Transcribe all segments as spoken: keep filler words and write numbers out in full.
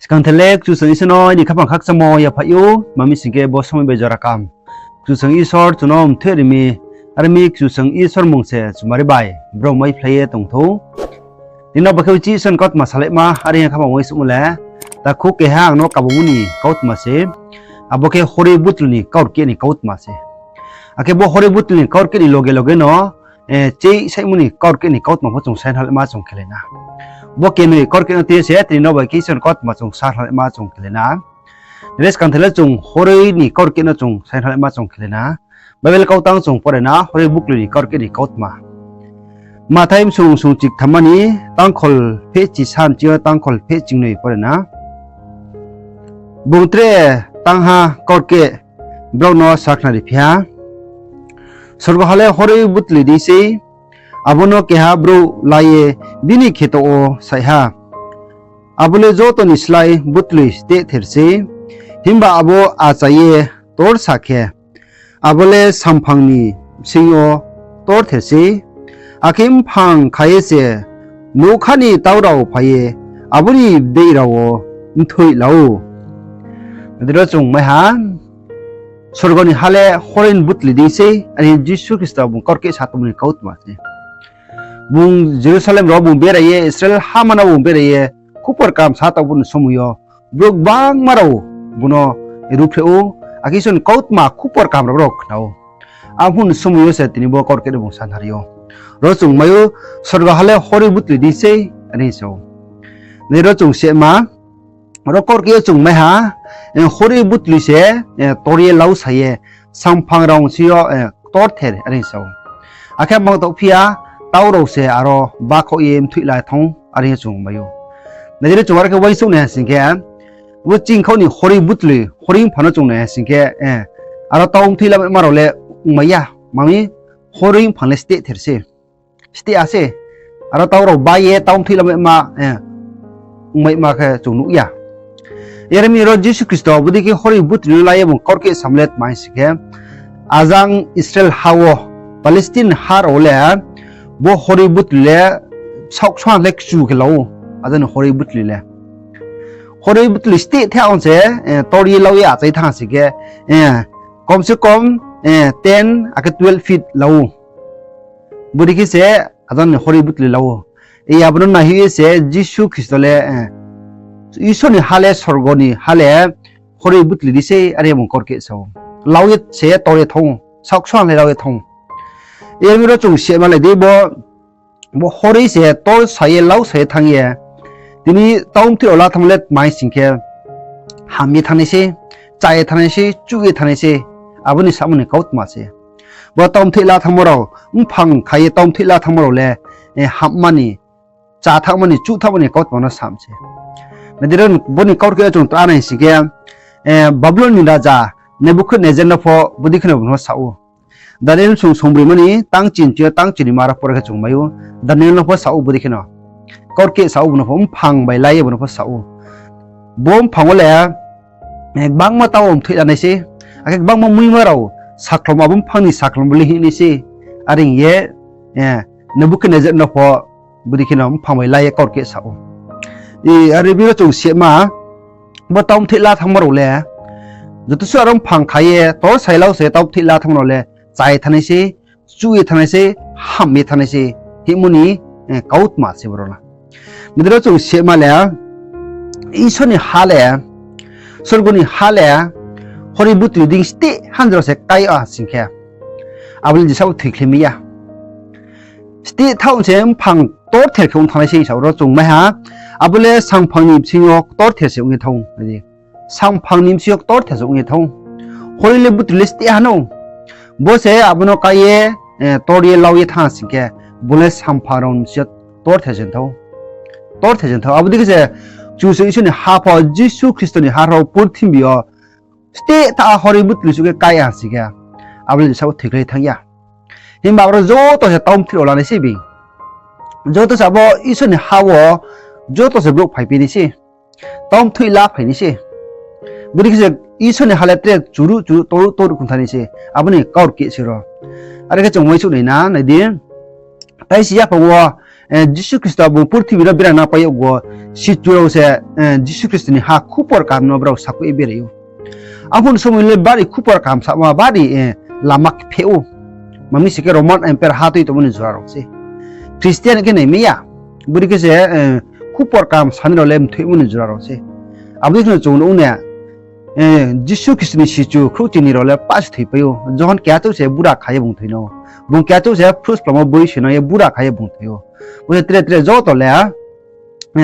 Kangther le Kchusoyang Isor no aini khaphang khakchangmo yaphaih ou, tma mi sing khe bo somoi bai jora kaham Kchusoyang Isor chung no mthoih ri mi, are mi Kchusoyang Isor mmung se chumari bai brouh maiphlai ye tong thou. Tini no bo khe uchih Isor ni kautma salaima, are khe khaphang uaingsouhmo le, takhu keha ang no kabangmo ni kautma se, abo khe horoi butli ni kaurkeh ni kautma se. Akhe bo horoi butli ni kaurkeh ni loge loge no, eh, cheih saihmo ni kaurkeh ni kautma pho chung sainhalaima chung khelai na. Bo kenoi kaurkeh no tui ye se tini no bai khe Isor ni kautma chung sainhalaima chung khelai na. Nai di, skangther le chung horoi ni kaurkeh no chung sainhalaima chung khelai na. Bible kautang chung pore na, horoi butli ni kaurkeh ni kautma. Mathai bsung sungchiktham ni tangkhol phehchi san chini yo tangkhol phehchingnoi pore na. Bung tre tangha kaurkeh brao no sakhnariphi ha. Sorgo ha le horoi butli dei sei, abo no keha brouh la ye bini kheto wo saih ha. Abo le joto ni slái butli stehther sei, himba abo achai ye torsa khe, abo le samphang ni bsing yo torther sei, akhe mphang kha ye se nougkha ni tau rao phai ye abo ni bdeih rao wo mthoih la ou. Nai di, ro chung mai ha, sorgo ni ha le horoi ni butli dei sei, are Jisu Khristo bung kaurkeh sa tongmo ni kautma se. Bung Jerusalem rao bung berai ye, Israel ha mano bung berai ye, khupor kaham sa tong phuh ni somoi yo, brouh gbangma rao bung no ruhphreh ou, akhe Isor ni kautma khupor kaham rao brao khna ou. Abo ni somoi yo se tini bo kaurkeh no bung sanhari ou. Ro chung mai ou, sorgo ha le horoi butli dei sei, are sa ou. Nai di, ro chung sehma, ro kaurkeh yo chung mai ha, eh, horoi butli se, eh, tor ye lau sa ye, samphang rao bsing yo, eh, torther, are sa ou. Akhe mang tongphi ya, tau rao se aro bakhoh ye mthoih la thanng, are chung mai ou. Nai di, ro chung aro khe uaingsouh nai ha sing khe, bo chingkhaoh ni horoi butli, horoi mphang no chung nai ha sing khe, eh, aro tau mthoih lamaima rao le ongmai ya, tma mi horoi mphang le stehther se. Steh ya se. Aro tau rao bai ye tau mthoih lamaima, eh, ongmaima khe chung nuh ya. Yar mi ro Jisu Khristo bodei khe horoi butli no la ye bung kaurkeh samo le tma sing khe, ajang Israel ha wo, Palestine ha rao le, bo horoi butli le saohksoang le kchu khe la ou, ajang ni horoi butli le. Horoi butli steh the ong se, eh, tor ye lau ye achai thanng sing khe, eh, kom se kom, eh, ten akhe twelve feet la ou. Bodei khe se ajang ni horoi butli la ou. Abo no naihoih ye se Jisu Khristo le, eh, Isor ni ha le, sorgo ni ha le horoi butli dei sei, are bung kaurkeh sa ou. Lau ye se tor ye thanng ou, saohksoang le lau ye thanng ou. Yar mi ro chung sehma lai di, bo, bo horoi se tor sa ye, lau sa ye thanng ye, tini tau mthoih rao la thanngmo le tma sing khe, ham ye thanngnai se, cha ye thanngnai se, chuh ye thanngnai se, abo ni samo ni kautma se. Bo tau mthoih la thanngmo rao, mphang kha ye tau mthoih la thanngmo rao le, eh, hamma ni, cha thanngma ni, chuh thanngma ni kautma no sam se. Nai di, ro bo ni kaurkeh yo chung ta nai sing khe, eh, Babulon ni raja Nebukadnezar no pho bodei khe no bung no sa ou. Daniel bsung songbroima ni tang chinchi yo tang chinima ro pore khe chung mai ou. Daniel no pho sa ou bodei khe no. Kaurkeh sa ou bung no pho, mphang bai la ye bung no pho sa ou. Bo mphang wo le, eh, gbangma tau mthoih la nai se. Akhe gbangma muima rao sakhlom, abo mphang ni sakhlom bo le hing nai se. Are hing ye, eh, Nebukadnezar no pho bodei khe no mphang bai la ye kaurkeh sa ou. Are bini ro chung sehma, bo tau mthoih la thanngmo rao le, joto suh aro mphang kha ye, tor sa ye lau sa ye tau mthoih la thanngmo rao le, cha ye thanngnai se, chuh ye thanngnai se, ham ye thanngnai se, hingmo ni, eh, kautma se boro na. Nai di, ro chung sehma le, Isor ni ha le, sorgo ni ha le, horoi butli dei steh hanjra se kái ya sing khe, abo le jesa bo thoikhlai mai ya. Steh thaoh se mphang ktorther khe ong thanngnai se hing sa ou, ro chung mai ha. Abo le samphang ni bsing yo ktorther se ong ye thanng ou. Samphang ni bsing yo ktorther se ong ye thanng ou. Horoi le butli le steh ha no. Bo se abo no kái ye, eh, tor ye lau ye thanng sing khe, bo le samphang rao ni bsing yo ktorther se thanng ou. Ktorther se thanng ou. Abo dei khe se Kchusoyang Isor ni ha pho, Jisu Khristo ni ha rao purthimbi yo steh thaoh horoi butli suh khe kái ya sing khe, abo le jesa bo thoikhlai thanng ya. Himba abo rao joto se tau mthoih rao la nai se bi. Joto se abo Isor ni ha wo joto se brouh phaiphi nai se. Tau mthoih la phai nai se. Bodei khe se Isor ni ha le tre churuh churuh, toruh toruh khong thanng nai se. Abo ni kaurkeh se ro. Are khe chung uaingsouh nai na, nai di. Taisi yaphang wo Jisu Khristo bung purthimbi no bera na pai yag wo, sichu rao se Jisu Khristo ni ha khupor kaham no brao sakhouh ye berai ou. Arphuh ni somoi le bari khupor kaham sama bari lama kpheh ou. Mami se khe Roman Empire ha tui tongmo ni jora rao se. Christian khe naimai ya. Bodei khe se khupor kaham sanai rao le mthoimo ni jora rao se. Abo dei khe no chung nuh ong na, Jisu Khristo ni sichu khrouhchingnoi rao le pah se thoipai ou. Johon keha chouh se bura kha ye bung thoi no. Bung keha chouh se phruh splamo boi se no ye bura kha ye bung thoi ou. Bo se tre tre joto le,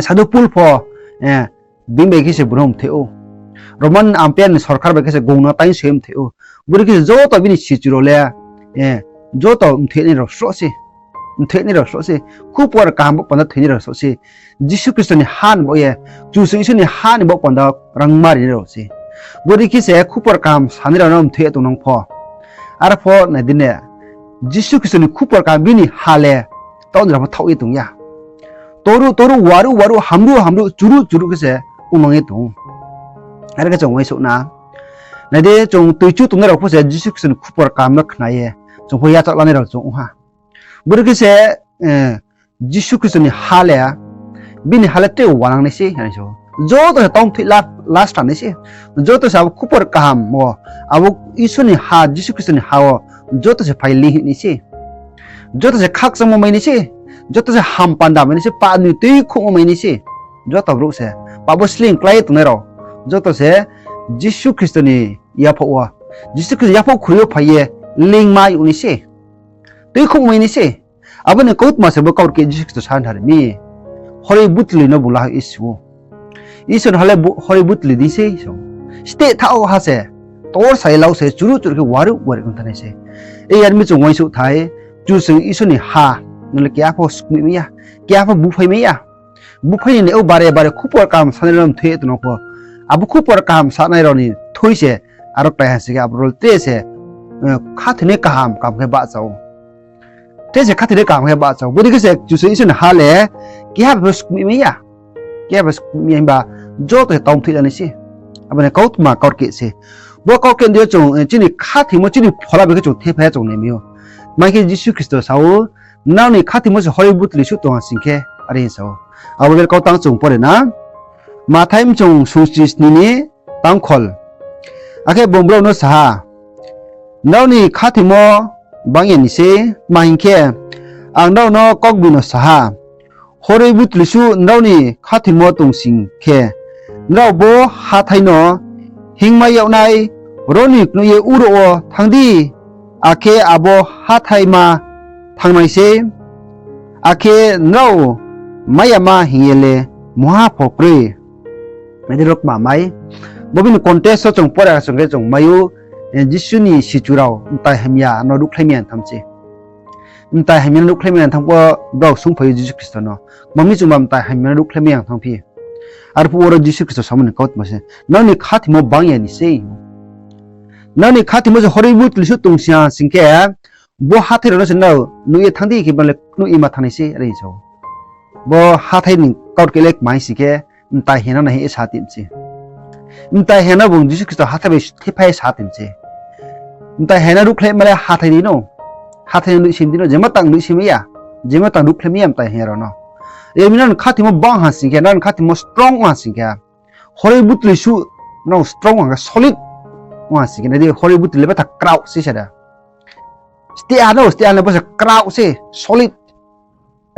sadhu Pol pho, bini bai khe se bung no mthoi ou. Roman Empire ni sorkar bai khe se bung no taing soi mthoi ou. Bodei khe se joto bini sichu rao le, joto mthoinai rao sroh se. Mthoinai rao sroh se. Khupor kaham baoh panda thoinai rao sroh se. Jisu Khristo ni ha ni baoh ye, Kchusoyang Isor ni ha ni baoh panda rangma rinai rao se. Bodei khe se khupor kaham sanai rao no mthoi ye tongnang pho. Arpho nai di ne, Jisu Khristo ni khupor kaham bini ha le, taoh ni rao pho thaoh ye tong ya. Toruh toruh, waruh waruh, hamruh hamruh, churuh churuh khe se ongnang ye tong ou. Are khe chung uaingsouh na. Nai di, chung tuichu tongnai rao pho se Jisu Khristo ni khupor kaham no khna ye chung pho yachaoh lanai rao chung ong ha. Bodei khe se Jisu Khristo ni ha le, bini ha le tre wanang nai se, are sa ou. Joto se tang mthoi la, last nai se. Joto se abo khupor kaham wo, abo Isor ni ha, Jisu Khristo ni ha wo, joto se phai linghoih nai se. Joto se khakchangmo mai nai se. Joto se ham panda mai nai se, pap ni tuikhouhmo mai nai se. Joto brouh se, pap wo sleing klái ye tongnai rao, joto se Jisu Khristo ni yaphaih wo, Jisu Khristo yaphaih khroi yo phai ye lingma yag nai se. Tuikhouh mai nai se. Abo ni kautma se bo kaurkeh Jisu Khristo sa nthar mi. Horoi butli no bung la ye si ou. Isor ni ha le horoi butli di se, so. Steh thaoh ha se. Tor sa ye lau se, churuh churuh khe waruh waruh ong thanng nai se. Yar mi chung uaingsouh thai, Kchusoyang Isor ni ha no le keha pho sukmih mai ya, keha pho buphai mai ya. Buphai ni nai ou bare bare khupor kaham sanai rao no mthoi ye tongnang pho. Abo khupor kaham sanai rao ni thui se, aro klái ha sing khe abo rao le tre se khathoinai kaham kaham khe bahcha ou. Tre se khathoinai kaham khe bahcha ou. Bodei khe se Kchusoyang Isor ni ha le keha bai pho sukmih mai ya. Keha bai sukmih mai ya himba joto se tang mthoi la nai se. Abo ni kautma kaurkeh se. Bo kaurkeh ni deing yo chung chini khathoimo, chini phola bai khe chung thephai ye chung naimai ou. Tma hing khe Jisu Khristo sa ou, nrao ni khathoimo se horoi butli suh tong ha sing khe, are hing sa ou. Abo le kau tang chung pore na. Mathai mchung sungchi sni ni tangkhol. Akhe bung brao no sa ha, nrao ni khathoimo banng ya ni sei, tma hing khe, ang nrao no kaugboino sa ha, horoi butli suh nrao ni khathoimo tong sing khe, nrao bo hathái no hingmai yag nai, ro ni knoih ye uro wo thanng di, akhe abo hatháima thanng nai sei, akhe nrao mai yama hing ye le mungha pho kroi. Nai di rokma mai. Bo bini context wo chung pore ha sing khe chung mai ou, Jisu ni sichu rao mtai hamya no ruhkhlai mai ya thanng se. Mtai hamya no ruhkhlai mai ya thanng pho brao sungphai ou Jisu Khristo no, tma mi chung ba mtai hamya no ruhkhlai mai ya thanng phi? Arphuh oro Jisu Khristo samo ni kautma se, nrao ni khathoimo banng ya ni sei. Nrao ni khathoimo se horoi butli suh tong sing ha sing khe, bo hathái rao no se nrao nuh ye thanng di khe ba le knoih ye ma thanng nai sei, are hing sa ou. Bo hathái ni kaurkeh le kma hing sing khe, mtai hamya no nai hing ye sa tim se. Mtai hamya no bung Jisu Khristo hathái bai thephai ye sa tim se. Mtai hamya no ruhkhlai ma le hathái di no. Hathái no nuhsim di no, jema tang nuhsim mai ya. Jema tang ruhkhlai mai ya mtai hamya rao no. Yar mi nrao ni khathoimo banng ha sing khe, nrao ni khathoimo strong ong ha sing khe, horoi butli suh nrao strong ong ha khe, solid ong ha sing khe, nai di horoi butli le betha kraoh se sa da. Steh ha no, steh ha no bo se kraoh se, solid.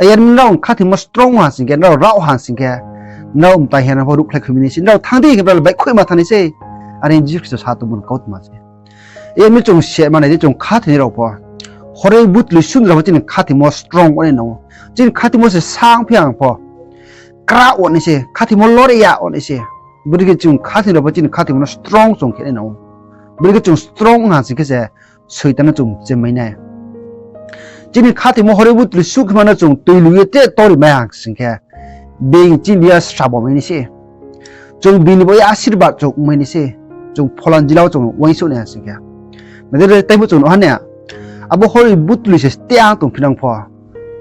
Yar mi nrao khathoimo strong ha sing khe, nrao rao ha sing khe, nrao mtai hamya no pho ruhkhlai khui mi nai sei, nrao thanng di khe brao le baihkhouh ma thanng nai sei. Are Jisu Khristo sa tongmo ni kautma se. Yar mi chung se manai di chung khathoinai rao pho, horoi butli suh ni rao pho chini khathoimo strong ong nai nang ou. Chini khathoimo se sang phi ang pho kraoh ong nai se, khathoimo lore ya ong nai se. Bodei khe chung khathoinai rao pho chini khathoimo no strong chung khe nai nang ou. Bodei khe chung strong ong ha sing khe se Soitan no chung chemai nai. Chini khathoimo horoi butli suh khe ma no chung tui lu ye tre tori mai ha sing khe, being chini ya srabo mai nai se. Chung bini bo ye asirbad chung ong mai nai se. Chung phola ni jila wo chung uaingsouh nai ha sing khe. Nai di, teibo chung nuh ha na, abo horoi butli se steh ang tong phi nang pho,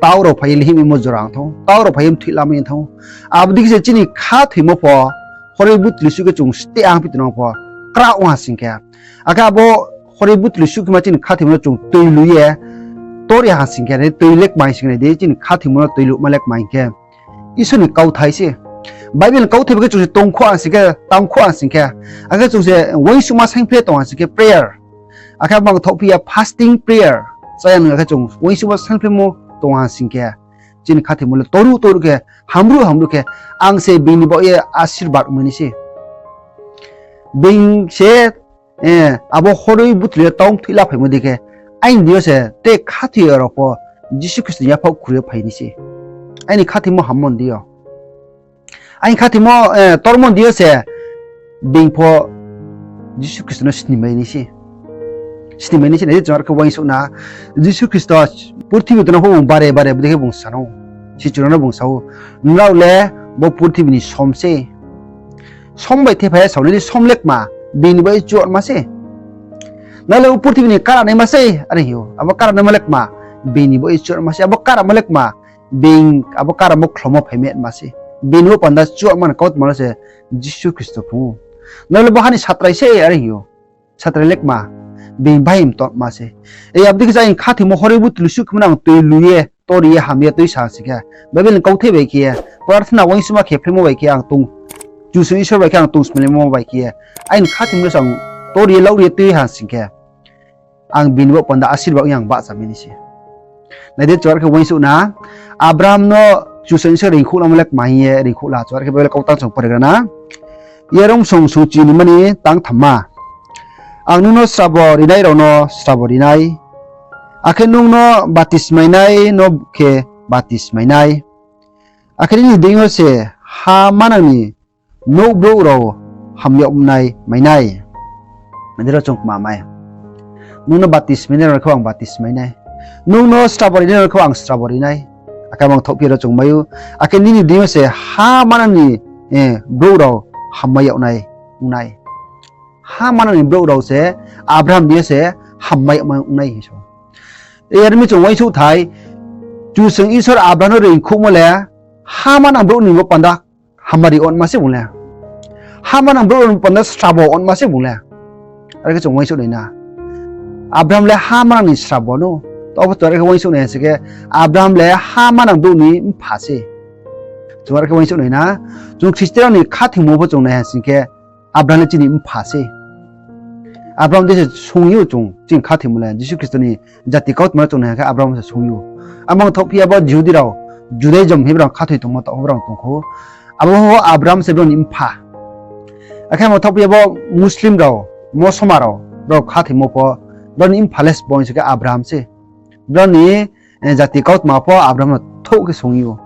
tau rao phai ye lihihmaimo jora ong thanng ou, tau rao phai ye mthoih lamai ong thanng ou. Abo dei khe se chini khathoimo pho horoi butli suh khe chung steh ang phi tongnang pho, kraoh ong ha sing khe, akhe abo horoi butli suh khe ma chini khathoimo no chung tui lu ye tor ye ha sing khe, nai di tui le kma hing sing khe, nai di chini khathoimo no tui luhma le kma hing khe, Isor ni kauthai se. Bible ni kauthai bai khe chung se tongkho ha sing khe, tangkho ha sing khe, akhe chung se uaingsouhma saingphlai tong ha sing khe prayer. Akhe abo ang thaohphi ya fasting prayer. Chaya nung ya khe chung uaingsouhma saingphlaimo tong ha sing khe, chini khathoimo le toruh toruh khe, hamruh hamruh khe, ang se being ni baoh ye asirbad ongmai nai se. Being se, abo horoi butli yo tang thoih la phaimo dei khe, aini deing yo se tre khathoi ya rao pho Jisu Khristo ni yaphaoh khrui yo phai nai se. Aini khathoimo hammo ni deing yo. Aini khathoimo, tormo ni deing yo se being pho Jisu Khristo no snimai nai se. Snimai nai se, nai di chung are khe uaingsouh na. Jisu Khristo purthimbi tongnai pho bung bare bare bodei khe bung sa no. Sichu rao no bung sa ou, nrao le bo purthimbi ni som se. Som bai thephai ye sao, nai di som le kma, being ni baoh ye chuatma se. Nrao le bo purthimbi ni karanaima se, are hing ou. Abo karanaima le kma, being ni baoh ye chuatma se. Abo karamo le kma, being abo karamo khlomo phaima se. Being ni baoh panda chuatma ni kautma no se Jisu Khristo phrung ou. Nrao le bo ha ni satrai se, are hing ou. Satrai le kma, being bai mtotma se. Abo dei khe se aini khathoimo horoi butli suh khe mano ang tui lu ye, tor ye, ham ye tuisa sing khe, Bible ni kauthai bai khe ye, prarthana uaingsouhma khe phlaimo bai khe ang tong, Kchusoyang Isor bai khe ang tongsmailaimo bai khe ye, aini khathoimo no se ang tor ye, lau ye tui ha sing khe, ang being ni baoh panda asirbad ong ye ang bahcha mai nai se. Nai di chung are khe uaingsouh na, Abraham no Kchusoyang Isor reingkhouh lamo le kma hing ye reingkhouh la, chung are khe Bible kautang chung pore gra na. Yaromsong sungchi ni mani tang thamma. Ang nung no srabo rinai rao no srabo ri nai, akhe nung no batismainai no khe batismai nai. Akhe nini deing yo se ha manang ni nouh brouh rao ham yag nai mai nai. Nai di ro chung kma mai. Nung no batismainai rao no khe ang batismai nai. Nung no srabo rinai rao no khe ang srabo ri nai. Akhe mang thaohphi ro chung mai ou. Akhe nini deing yo se ha manang ni brouh rao hammai yag nai ong nai. Ha manang ni brouh rao se Abraham deing yo se hammai yag nai hing sa ou. Yar mi chung uaingsouhthai, Kchusoyang Isor Abraham no reingkhouhmo le ha manang brouh ni bo panda hammari onma se bung le. Ha manang brouh ni bo panda srabo onma se bung le. Are khe chung uaingsouh nai na. Abraham le ha manang ni srabo no. Taoh pho chung are khe uaingsouh nai ha sing khe, Abraham le ha manang brouh ni mpha se. Chung are khe uaingsouh nai na. Chung Khristian rao ni khathoimo pho chung nai ha sing khe, Abraham le chini mpha se. Abraham de se sung ou chung, chini khathoimo le Jisu Khristo ni jati kautma no chung nai ha khe Abraham se sung ou. Amang thaohphi ya bo Jihudi rao, Judaism hing brao khathoi tongmo taoh brao tongkhou. Abo pho Abraham se brao ni mpha. Akhe amang thaohphi ya bo Muslim rao, Mosoma rao, brao khathoimo pho, brao ni mpha le sbo hing se khe Abraham se. Brao ni jati kautma pho Abraham no thouh khe sung ou.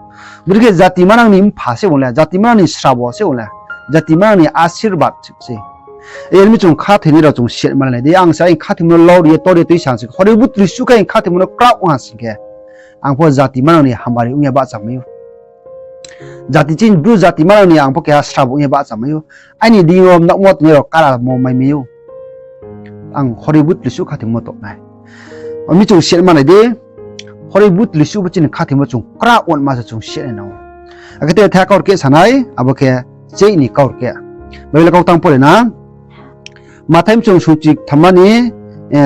Bodei khe jati manang ni mpha se bung le, jati manang ni srabo se bung le, jati manang ni asirbad se. Yar mi chung khathoinai rao chung siatma nai di, ang se aini khathoimo no lau ri ye, tor ye tuisa sing khe, horoi butli suh khe aini khathoimo no kraoh ha sing khe, ang pho jati manang ni hammari ong ye bahcha mai ou. Jati chini Bru jati manang ni ang pho keha srabo ong ye bahcha mai ou. Aini deing yo mnaohmo tongnai rao karamo mai mai ou. Ang horoi butli suh khathoimo tong nai. Aro mi chung siatma nai di, horoi butli suh bo chini khathoimo chung kra onma se chung siat nai nang ou. Akhe te thai kaurkeh sanai, abo khe cheih ni kaurkeh. Bible kautang pore na. Mathai mchung sungchi thamma ni,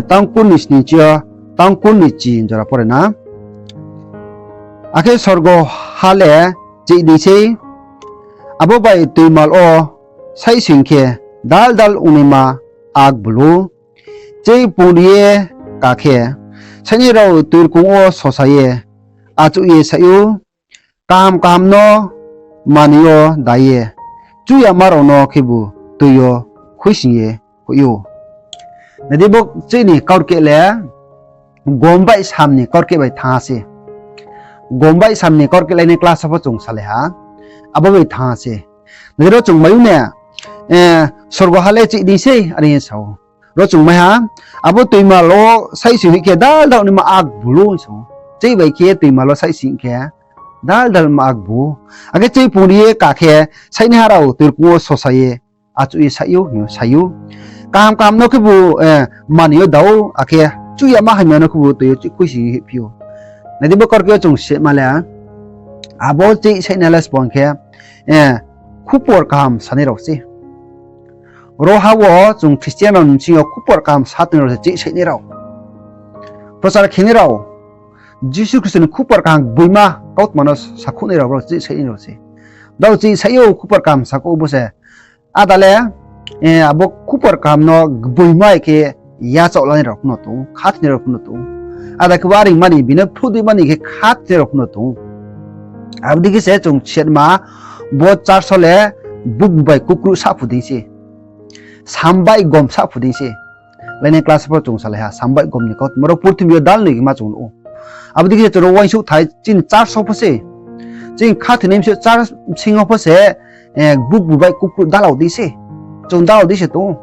tang kur ni sning chi yo, tang kur ni chi jora pore na. Akhe sorgo ha le cheih dei sei, abo bai toimall wo saihsoing khe dal dal ongnaima ak bulu. Cheih pungri ye ka khe, saihnai rao toirkong wo sosa ye, achouh ye saih ou, kaham kaham no manoi yo da ye, chuh yama rao no khebu toi yo khuisoing ye hoih ou. Nai di bo cheih ni kaurkeh le, gom bai sam ni kaurkeh bai thanng ha se. Gom bai sam ni kaurkeh lainai class wo pho chung salai ha. Abo bai thanng ha se. Nai di ro chung mai ou ne, sorgo ha le cheih dei sei, are hing ye sa ou. Ro chung mai ha, abo toimall wo saihsoing hoih khe dal dal ongnaima ak bulu hing sa ou. Cheih bai khe toimall wo saihsoing khe dal dal ongma ak bu. Akhe cheih pungri ye ka khe, saihnaiha rao toirkong wo sosa ye, achouh ye saih ou, hing ye sai ou. Kaham kaham no khebu manoi yo da ou, akhe chuh yama hamya no khebu toi yo chuh khuisoing ye hoihphi ou. Nai di bo kaurkeh wo chung siatma le, abo cheih saihnaiha le sbo hing khe, khupor kaham sanai rao se. Ro ha wo chung Khristian rao ni bsing yo khupor kaham sa tongnai rao se cheih saihnai rao. Prochar khenai rao, Jisu Khristo ni khupor kaham gboima kautma no sakhouhnai rao, brao chihsai nai rao se. Brao chihsai ou khupor kaham sakhouh bo se. Ada le, abo khupor kaham no gboima khe yachaoh lanai rao pho no tong ou, khathoinai rao pho no tong ou. Ada khe bo areingmani, bini phruh deimani khe khathoinai rao pho no tong ou. Abo dei khe se chung sitma, bo church wo le bukbu bai kukruh sahphu dei se. Sambai gom sahphu dei se. Lainai class pho chung salai ha, sambai gom ni kautma rao purthimbi yo dal noi khe ma chung nuh ou. Abo dei khe se chung ro uaingsouhthai chini church wo pho se. Chini khathoinai bsing yo church bsing yo pho se, bukbu bai kukruh dalao dei se. Chung dalao dei se tong ou.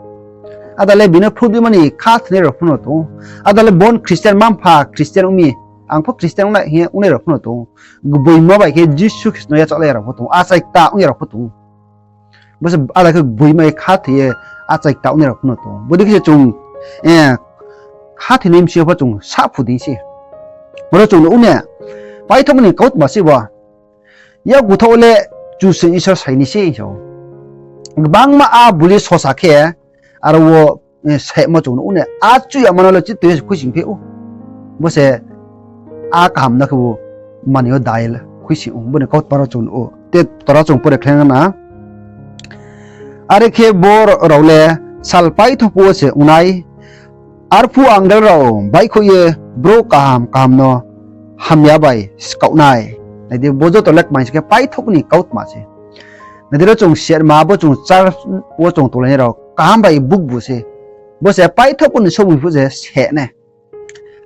Ada le bini phruh deimani khathoinai rao pho no tong ou. Ada le bon Christian, mma-mpha Christian ong mi, ang pho Christian ong nai hing ye ongnai rao pho no tong ou. Gboima bai khe Jisu Khristo no yachaoh lai rao pho tong ou, achai kta ong ya rao pho tong ou. Bo se ada khe gboima ye khathoi ye achai kta ongnai rao pho no tong ou. Bo dei khe se chung, khathoinai bsing yo pho chung sahphu dei se. Boro chung nuh ou ne, paithaohmo ni kautma se bo. Yakgu thaoh le Kchusoyang Isor sai nai se hing sa ou. Gbangma a buli sosa khe, aro wo, sahmo chung nuh ou ne, a chuh yama no le chih tui ye se khuisoing phi ou. Bo se a kaham no khebu mani yo dai le khuisoing ou, bo ni kautma rao chung nuh ou. Te tora chung pore khlai na. Are khe bo rao le sal paithaoh phuh wo se ong nai. Arphuh angel rao baihkhouh ye brouh kaham kaham no hamya bai skaoh nai. Nai di, bo joto le kmai se khe paithaohmo ni kautma se. Nai di, ro chung sitma, bo chung church wo chung tonglainai rao kaham bai bukbu se. Bo se paithaohmo ni somoi phuh se se nai.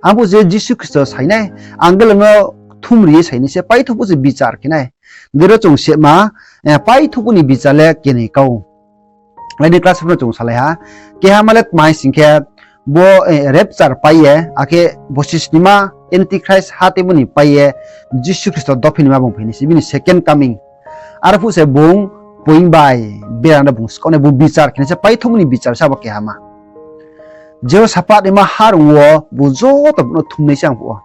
Ang phuh se Jisu Khristo sai nai, angel no kthumri ye sai nai se, paithaoh phuh se bichar khe nai. Nai di, ro chung sitma, paithaohmo ni bichar le kenoi kau. Lainai class pho no chung salai ha. Kehama le tma hing sing khe, bo, rapture pai ye, akhe bosi snima Antichrist ha tuimo ni pai ye, Jisu Khristo dophi ni ma bung phai nai se, bini second coming. Arphuh se bung poing bai bera no bung skaoh nai, bung bichar khe nai se, paithaohmo ni bichar se abo kehama. Jehoshaphat ni ma harong wo bung joto brouh no thum nai se ang phuh wo.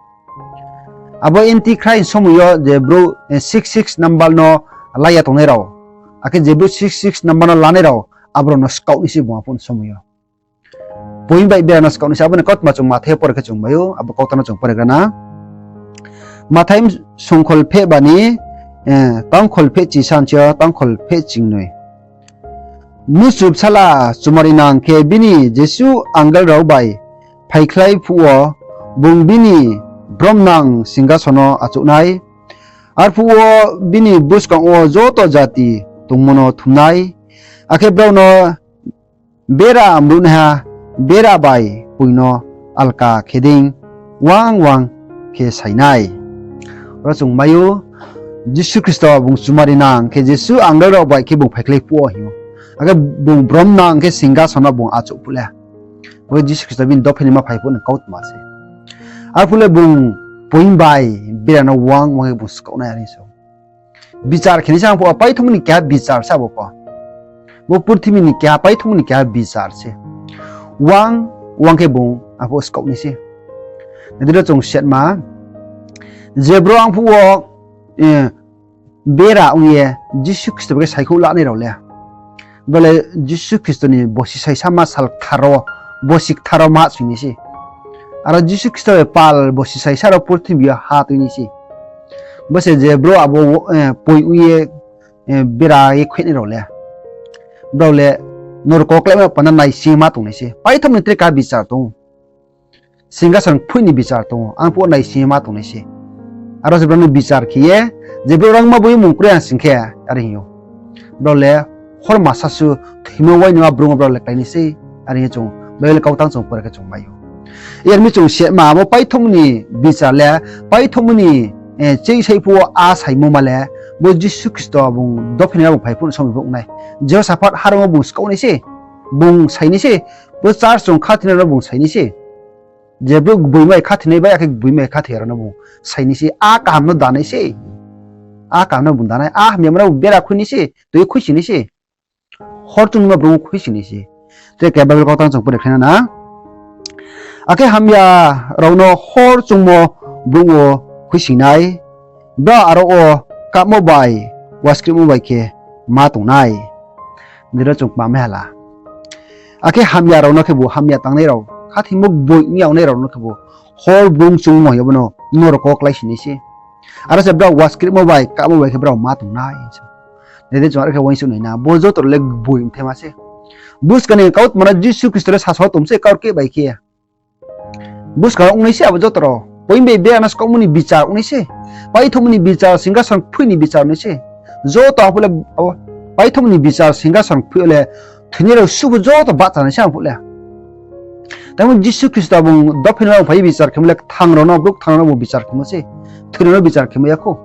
Abo Antichrist somoi yo je brouh, six six number no lai ya tongnai rao, akhe je brouh six six number no lanai rao, abo rao no skaoh nai se bung arphuh ni somoi yo. Poing bai bera no skaoh nai se, abo ni kautma chung Mathai yo pore khe chung mai ou, abo kautma no chung pore gra na. Mathai songkhol pheh ba ni, tangkhol pheh chi sanchi yo tangkhol pheh chingnoi. Mnusu Bsala chumarinang khe bini jesuh angel rao bai phaikhlai phuh wo, bung bini bromnang singkason no achouh nai. Arphuh wo bini buskang wo joto jati tongmo no thum nai, akhe brao no bera mruhnaiha bera bai poing no alka khe dei wang wang khe sai nai. Oro chung mai ou, Jisu Khristo bung chumarinang khe jesuh angel rao bai khe bung phaikhlai phuh wo hing ou. Akhe bung bromnang khe singkason no bung achouh phuh le. Bo Jisu Khristo bini dophi ni ma phai phuh ni kautma se. Arphuh le bung poing bai bera no wang wang khe bung skaoh nai are sa ou. Bichar khe nai se ang phuh wo, paithaohmo ni keha bichar se abo pho. Bo purthimbi ni keha, paithaohmo ni keha bichar se. Wang wang khe bung arphuh wo skaoh nai se. Nai di, ro chung sitma, je brouh ang phuh wo, bera ong ye Jisu Khristo bai khe saikhouh lanai rao le, bo le Jisu Khristo ni bosi saisama sal kthar wo, bosi kthar wo ma soing nai se. Aro Jisu Khristo bai pal bosi saisa rao purthimbi yo ha tui nai se. Bo se je brouh abo, poing ong ye, bera ye khuinai rao le, brao le norok wo kláima panda naising ma tong nai se. Paithaohmo ni tre keha bichar tong ou. Singkason kphuih ni bichar tong ou, ang phuh wo naising ma tong nai se. Aro se brao no bichar khe ye, je brouh rangma boi mung kroi ha sing khe, are hing ou. Brao le horma sasu thoimo wainima brung wo brao le klái nai se, are hing ye chung Bible kautang chung pore khe chung mai ou. Yar mi chung sitma, abo paithaohmo ni bichar le, paithaohmo ni, cheisaih phuh wo a saimo ma le, bo Jisu Khristo bung dophi ni ma bung phai phuh ni somoi pho ong nai. Jehoshaphat harong wo bung skaoh nai se, bung sai nai se, bo church chung khathoinai rao no bung sai nai se. Je brouh gboima khathoinai bai, akhe gboima khathoi ya rao no bung sai nai se, a kaham no da nai se. A kaham no bung da nai, a hamyama no bung bera khui nai se, tui khuisoing nai se. Hor chungma brouh khuisoing nai se. Tre keha Bible kautang chung pore khlai na na. Akhe hamya rao no hor chungmo brouh wo khuisoing nai, brao aro wo kahmo bai waskrimo bai khe ma tong nai. Nai di, ro chung kma mai ha la. Akhe hamya rao no khebu, hamya tangnai rao, khathoimo gboi ong ya ongnai rao no khebu hor brung chungmo hing ye bo no norok wo kláisi nai se. Aro se brao waskrehmo bai kahmo bai khe brao ma tong nai se. Nai di, chung are khe uaingsouh nai na, bo joto rao le gboi mthaima se. Buskang ni kautma no Jisu Khristo le sasaoh tong se kaurkeh bai khe. Buskang ong nai se abo joto rao. Poing bai bera no skaohmo ni bichar ong nai se. Paithaohmo ni bichar, singkason kphoih ni bichar ong nai se. Joto arphuh le, paithaohmo ni bichar, singkason kphoih yo le thoinai rao suh pho joto bahcha nai se arphuh le. Tamo Jisu Khristo bung dophaing no phai ye bichar khemo le kthang rao no, brouh kthang rao no bung bichar khemo se. Thoi rao no bichar khemo ya khou.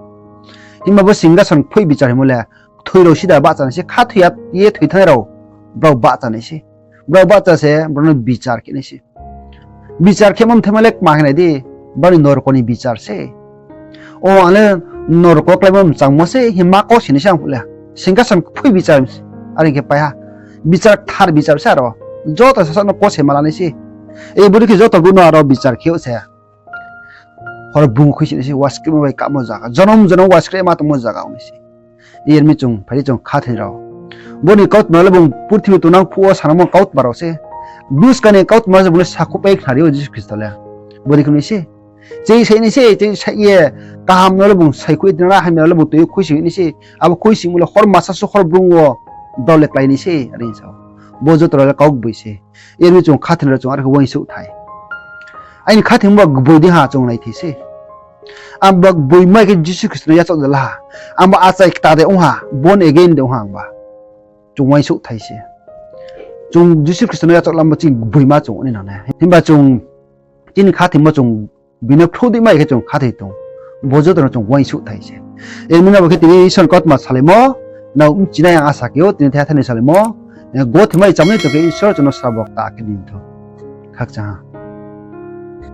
Himba bo singkason kphoih bichar hingmo le kthoi rao sida bahcha nai se, khathoi ya ye thoi thanngnai rao brao bahcha nai se. Brao bahcha se brao no bichar khe nai se. Bichar khemo mthaima le kma khe nai di, brao ni norok ni bichar se. O ang le norok wo kláimo mchangmo se himba kose nai se arphuh le. Singkason kphoih bichar, are khe pai ha. Bichar kthar bichar se aro. Joto sasa no kose ma la nai se. Ei bodei khe joto brouh no aro bichar khe ou se. Hor brung khuisi nai se, waskrehmo bai kahmo zaga. Jonom jonom waskrehma tongmo zaga ong nai se. Iyar mi chung, phai di chung khathoi rao. Bo ni kautma le bung purthimbi tongnang phuh wo sanangmo kautma rao se. Buskang ni kautma se bung le sakhouh pai khnari ou Jisu Khristo le. Bodei khe nai se. Chei sai nai se, chei sai ye kaham no le bung saikhouh ye tinana, hamya no le bung tui ye khuisoing nai se. Abo khuisoingmo le hor masa suh hor brung wo brao le klái nai se, are sa ou. Bo joto rao le kau gboi se. Iyar mi chung khathoinai rao chung are khe uaingsouh thai. Aini khathoimo ba gboi dei ha chung nai thai se. Ang ba gboi mai khe Jisu Khristo no yachaoh de la ha. Ang ba achai kta de ong ha, born again de ong ha ang ba. Chung uaingsouh thai se. Chung Jisu Khristo no yachaoh lam bo chini gboima chung ong nai nang nai. Himba chung chini khathoimo chung bini phruh dei mai khe chung khathoi tong. Bo joto no chung uaingsouh thai se. Iyar mi no bo khe tini Isor ni kautma salaimo, nrao bchinai ang asa khe ou, tini thai thani salaimo, gothe mai chamnai tong khe Isor chung no srabo kta khe di thou. Khakchang ha.